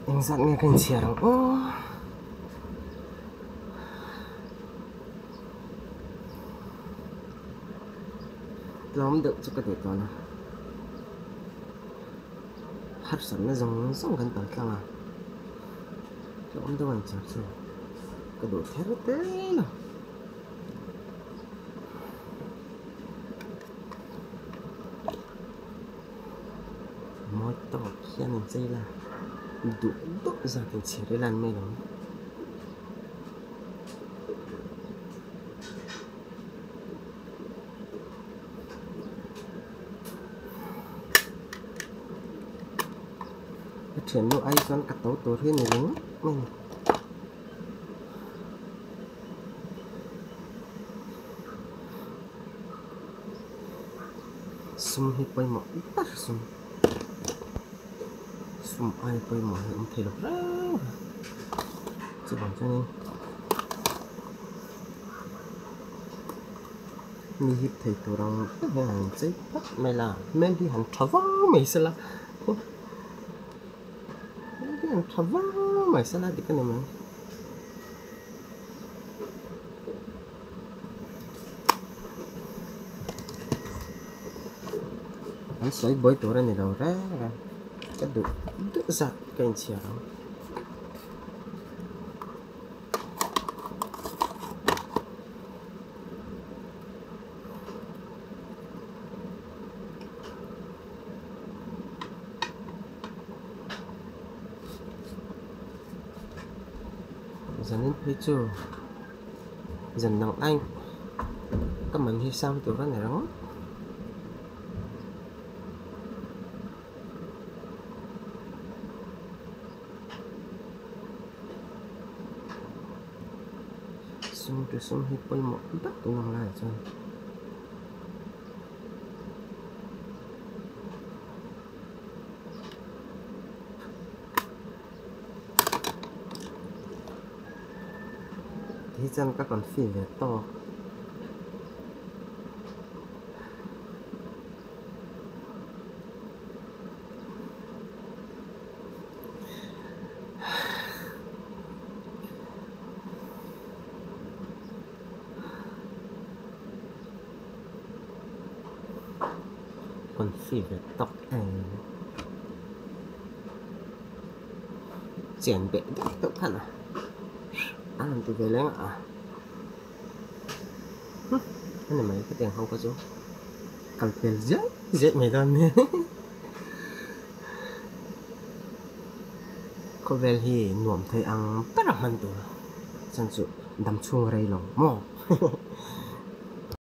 Engzat nge ka inchhiar ang aw. Tlawm deuh chu ka duh tawn a. Harsatna zawng zawng kan pal tlang a. Tlawm deuh a inchhiar chu ka duh ther te lo. Mawi tawk hian in chei la, duh duh zat in chhiar ila an mai lo. Ka thiannu ai chuan ka to tur hi ni ringawt mai a ni. Sum hi pawimawh ber sum sum ai pawimawh hi awm thei lo reng a chuvang chuanin mi hip thei tur ang ber hian han inchei phawt mai la hmel hi han tha vang mai se la hmel hi han tha vang mai se la dik a ni mai. An sawi buai tur a ni lo reng reng ka duh duh zat ka inchhiar ang. Zanin phei chu zan dang ai ka man hi sang tur a ni ringawt. Sum chu sum hi pawimawh ber tun ang laiah chuan. Hi chuan ka confi ve tawk. Confi ve tawk em. Chen beh deuh deuh khan a a han ti ve leng a a ni mai hetiang ho kha chu kal pel zeuh zeuh mai dawn nia khawvel hi nuam thei ang ber a hman tur chuan chu dam chhung rei lo maw.